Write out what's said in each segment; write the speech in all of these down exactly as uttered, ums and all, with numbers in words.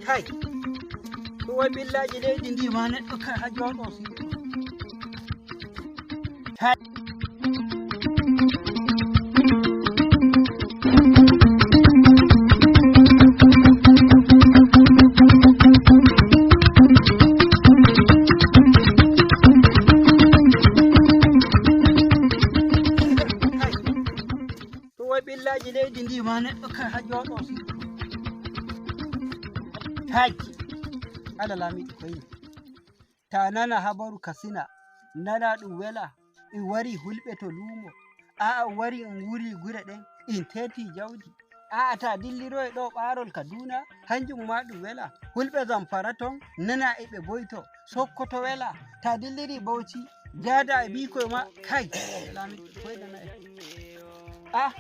Hay. Ko wayi ɓillaaji leydi ndi ma neɗɗo ka ha jooɗo si. Hay. Hay. Ko wayi ɓillaaji leydi ndi ma neɗɗo ka ha jooɗo si. Hajji. Ala laamiɗo koyni. Ta nana habaru Kasina, nana ɗum wela, in wari hulɓe to luumo. A'a, wari in wuri gure ɗen, in teeti jawdi. A'a, ta dilliro e ɗo ɓaarol Kaduna, hanjum ma ɗum wela. Hulɓe Zamfara ton, nana e ɓe boyto. Sokoto wela, ta dilliri Bauchi, jaada e bikoy ma, kai. Lami, koy nana e. Ah,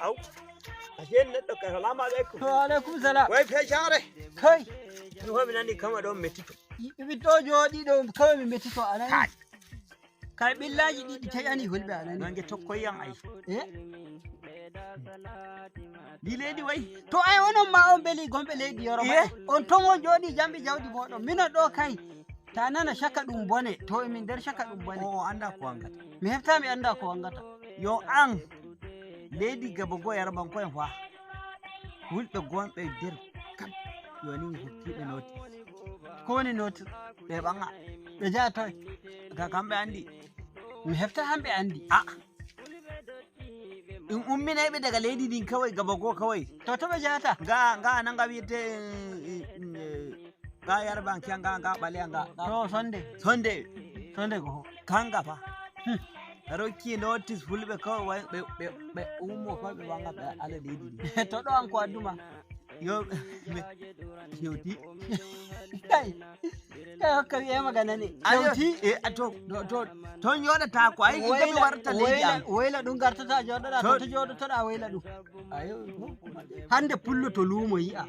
Aw. Ashe neɗɗo ka, salamu alaikum. Wa alaikum salam. Wai fe share. Kai. Ni ho mi nani kama ɗon metito. Ɓiɗɗo jooɗi ɗo kawai mi metito a nani. Kai. Kai ɓillaaji ɗiɗi taƴani hulɓe a nani. Nange tokkoy yan ai. Eh? Ndi leydi wayi. To ai onon ma on beli gomɓe leydi Yoroba. Eh? On ton on jooɗi jamɓe jawdi moɗon. Minon ɗo kai. Ta nana caka ɗum bone. To emin nder caka ɗum bone. O anda ko wangata. Mi hefta mi anda ko wangata. Yo an leydi gaba go Yarabanko'en fa. Hulɓe gonɓe nder kam. Yo ni mi hokkiɓe notice. Ko woni notice? Ɓe ɓaŋa. Ɓe jaa toy? Ka kamɓe andi. Mi hefta hamɓe andi. A. In umminay ɓe daga leydi ndin kawai gaba go kawai. To to ɓe jahata? Nga, nga nanga wiyete, eh, eh, eh, nga Yarbankiya, nga, nga ɓaleya, nga, nga. To sonde. Sonde. Sonde go ho. Kanga fa. Hmm. Rokki notice fulɓe kawai ɓe, ɓe, ɓe ummo fa ɓe wanga ɓe ala leydi ndi. To ɗo an ko adduma. Yo, me, hewti. Kai, kai hokka wi'e magana ne. Ayo, hewti. E, a to, to, to, ton yoɗata ko, ai, in kami warta leydi am. Woyla ɗum gartata joɗoɗa, to, to joɗotoɗa woyla ɗum. Ayo, hande pullo to luumo yi'a,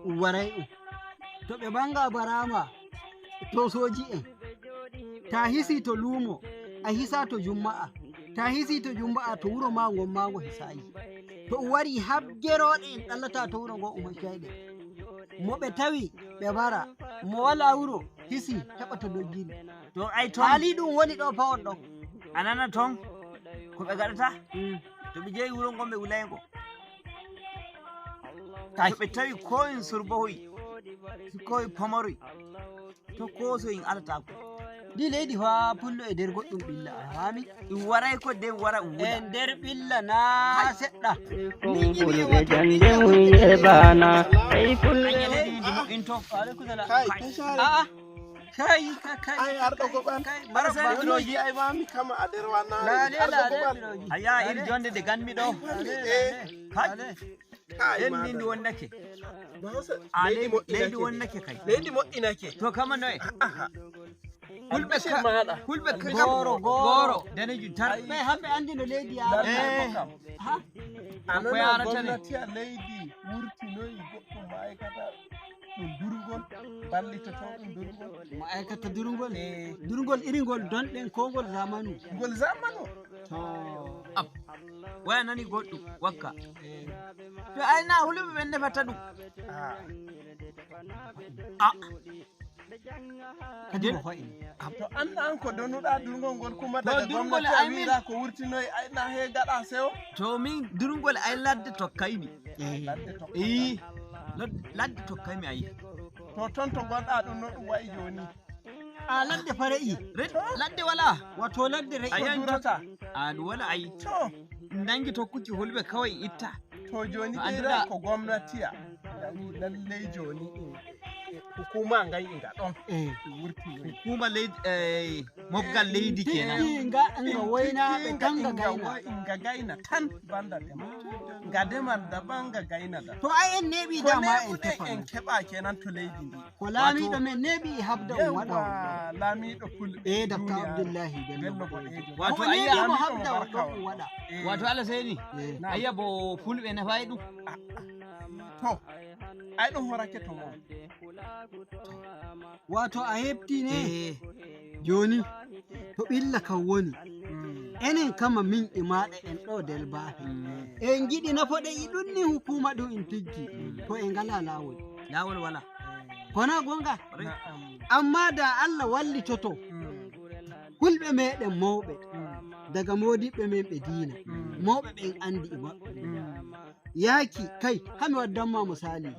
waray ɗum. To ɓe banga barama, to soji en. Ta hisi to luumo, a hisa to jumma'a. Ta hisi to jumma'a to wuro ma ngon ma ngo hisayi. To o wari habgerooɗe en ɗallata to wuro ngo o moƴƴayɗe. Mo ɓe tawi ɓe mbara, mo wala wuro hisi heɓa to doggiɗi. To ai ton. Haali ɗum woni ɗo pawon ɗon. A nana ton ko ɓe gaɗata? Mm. To ɓe jeyi wuro ngon ɓe wulay ngo. Kay. To ɓe tawi ko en sorbohoy, ko en pamoroy. To kooso in alataako. Ndi leydi fa pullo e nder goɗɗum ɓilla, a faami? Ɗum waray ko nden wara wuda. E nder ɓilla na seɗɗa. Min yiɗi fulɓe wata jande ɓilla mum wonde yebaana. Ey fulɓe. Anya leydi ndi moƴƴinto. Wa alaikum salam. Kay, kay. A'a. Kay, kay, kay. Ay, arɗo goɓan. Kay, kay, mara sey bano. Miroji ay mami kama a nder wannaare. Lale, arɗo lale, goɓan. Miroji. A yaa iri jonde de ganmi ɗo. Lale, lale. Kay. Lale. Kay, en ndi ndi wonnake. A leydi leydi moƴƴinake. Leydi wonnake kay. Leydi moƴƴinake. To kama noye? Aha. Hulɓe ka, hulɓe ka goro, goro. Daneju tar. Ɓe hamɓe andi no leydi yaara. Eh. Ha? A nana gomnati a leydi wurtinoyi goɗɗum ma'aykata ɗum durgol, ballitoto ɗum durgol. Ma'aykata durgol? Eh. Durgol iri ngol donɗen ko ngol zamanu? Ngol zamanu. To. Ab. Waya nani goɗɗum wakka. To ay na huluɓe ɓen nefata ɗum. Ah. Ah. Kadi ko hoyni. To an an ko donuɗa durgol ngol kuma daga gomnati a wiira ko wurtinoy ay na he gaɗa sewo. To min durgol ay ladde tokkaymi. Ladde tokkaymi. Ii. Ladde tokkaymi ay. To ton to gonɗa ɗum no ɗum wayi joni. A ladde fa re'i. Ladde wala. Wato ladde re'i. A yan durata. A ɗum wala ayi. To. Nangi tokkuki hulɓe kawai itta. To joni ɓeyra ko gomnatiya. Lallai joni hukuma ngai inga ɗon. Eh. Wurti. Hukuma leydi, eh, mobgal leydi kenan. Nga nga waina ɓe kanga gaina. Nga gaina tan banda dema. Nga demal daban nga gaina da. To ai en neɓi dama en tefa. En keɓa kenan to leydi ndi. Ko laamiiɗo men neeɓi e habda o waɗa. Yawwa, laamiiɗo fulɓe. Eh, Dakta Abdullahi Bello Boɗeejo. Wato a yi'a mo habda o ɗo o waɗa. Eh. Wato Alaseyni, eh, a yi'a bo fulɓe nafaay ɗum. To, Ay ɗum horake to mon. Wato a heɓti ne? Eh. Joni to ɓilla kan woni, enen kama min e maɗa en ɗo del bafe, en jiɗi nafoɗe i ɗum ni hukuma ɗum in tiggi. To e ngala lawol. Lawol wala. Kona gonga. Amma da Allah wallitoto, hulɓe meɗen mawɓe, daga modiɓɓe men ɓe diina, mawɓe ɓen andi e maɓɓe. Yaaki kay, hami waddanma misali.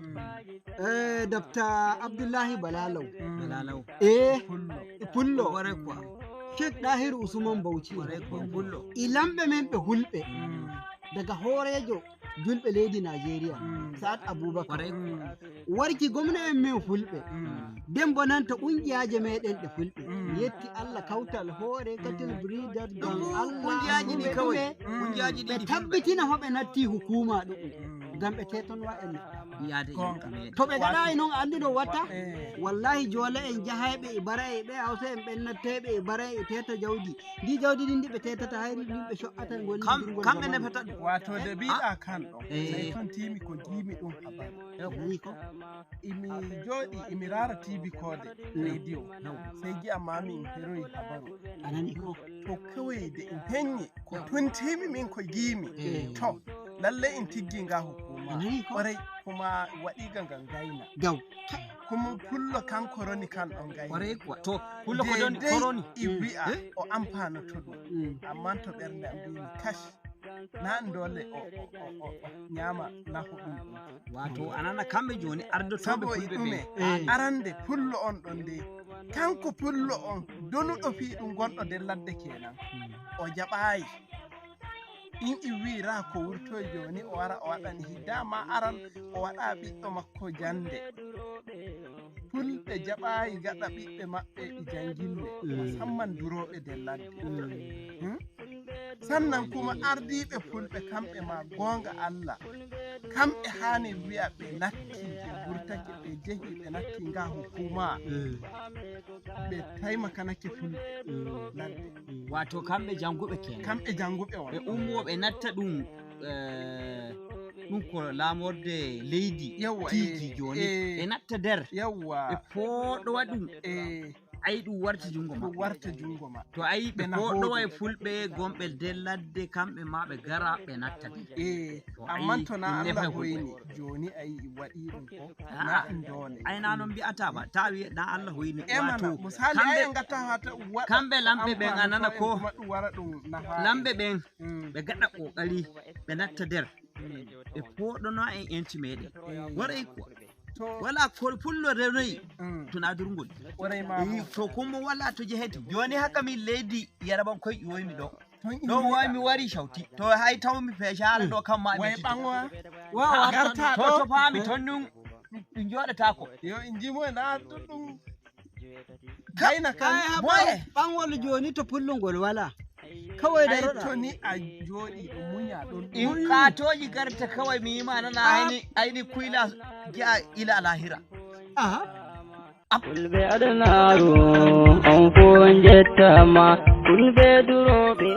Eh, Dr Abdullahi Balalaw. Balalaw. Eh, Pullo. Pullo. Warai kuwa. Sheikh Dahir Usman Bauchi. Warai kuwa, Pullo. I lamɓe men ɓe hulɓe, daga hoorejo julɓe leydi Nigeria, Sa'ad Abubakar. Warai kuwa. Warki gomna en men fulɓe. Den bo nanta ɓungiyaje meɗen ɗe fulɓe. Yetti Allah kawtal hoore katil bridal gam Allah ɓungiyaji ɗi kawai. Ɓungiyaji ɗi ɓe tabbitina hoɓe natti hukuma ɗuɗɗum. Gam ɓe tetonwa en. To ɓe gaɗayi noon, a anndi no watta? Wallahi, joola en jahayɓe e bara e ɓe hawsa en ɓen natteɓe e bara e teta jawdi. Ndi jawdi ndi ndi ɓe tetata, hayri ndi ɓe co'ata ngol. Kamɓe nefata ɗum. Wato de mbiɗa kan ɗo, sey tun tiimi ko jiimi ɗum habaru. Ni ko imi jooɗi imi raara tiibi koode, radio. Sey gi'a maami in heroyi habaru. A nani ko? To kawai de in henyi ko tun tiimi min ko jiimi. To lalle in tiggi nga hukuma. Kwarai, kuma waɗi ga nga ngaina. Gaw. Kuma pullo kan koroni kan ɗon ngaina. Kwarai kuwa. To pullo ko don koroni. I wi'a o amfana to ɗum. Amma to ɓernde am mbimi kash. Nan dole o, o, o, o, o nyama nafu ɗum. Wato anana kamɓe joni ardotoɓe fulɓe ɓe. Arande pullo on ɗon de. Kanko pullo on donuɗo fii ɗum gonɗo nder ladde kenan. O jaɓayi. In iwira ko wurtoy joni o wara o waɗani hidda ma aran o waɗa ɓiɗɗo makko jande. Fulɓe jaɓayi gaɗa ɓiɓɓe maɓɓe ɗi jangille, musamman duroɓe nder ladde. Sannan kuma ardiɓe fulɓe kamɓe ma gonga Allah, kamɓe hani wi'a ɓe natti ɓe wurtake ɓe jehi ɓe natti nga hukuma. Ɓe taimakanake fulɓe ladde. Wato kamɓe janguɓe kenan. Kamɓe janguɓe on. Ɓe ummo ɓe natta ɗum, eh, ɗum ko lamorde leydi. Yawwa, tigi eh, joni eh. Ɓe natta nder. Yawwa. Ɓe fooɗowa ɗum. Eh. Ayi ɗum warti jungo ma. Ɗum warta jungo ma. To ayi ɓe fooɗowa e fulɓe gonɓe nder ladde kamɓe ma ɓe gara ɓe natta nder. Eh. Amma to na Allah hoyni joni ayi waɗi ɗum ko na ɗum dole. Ay na non mbi'ata ba ta wi na Allah hoyni. E mana misali ay ngata hata waɗa kamɓe lamɓe ɓen a nana ko lamɓe ɓen ɓe gaɗa kokari ɓe natta nder ɓe poɗono en enti meɗen. Waɗay ko wala ko pullo renoyi to na durgol. To kummo wala to jeheti joni haka min leydi yaraban koy ƴiwoymi ɗo. Ɗo wawi mi wari shawti to hay taw mi fecare ɗo kamma mi ɓangowa. Wawa garta to to fami ton nun ɗum joɗatako. Yo in jimo na ɗum. Kayna kan boye ɓangol joni to pullungol wala. Kawai da to ni a joɗi ɗum munya ɗum. In katoji garta kawai mi yima nana aini aini kuila ja ila lahira. Aha. Fulɓe adanaru on fof njettama. Fulɓe durooɓe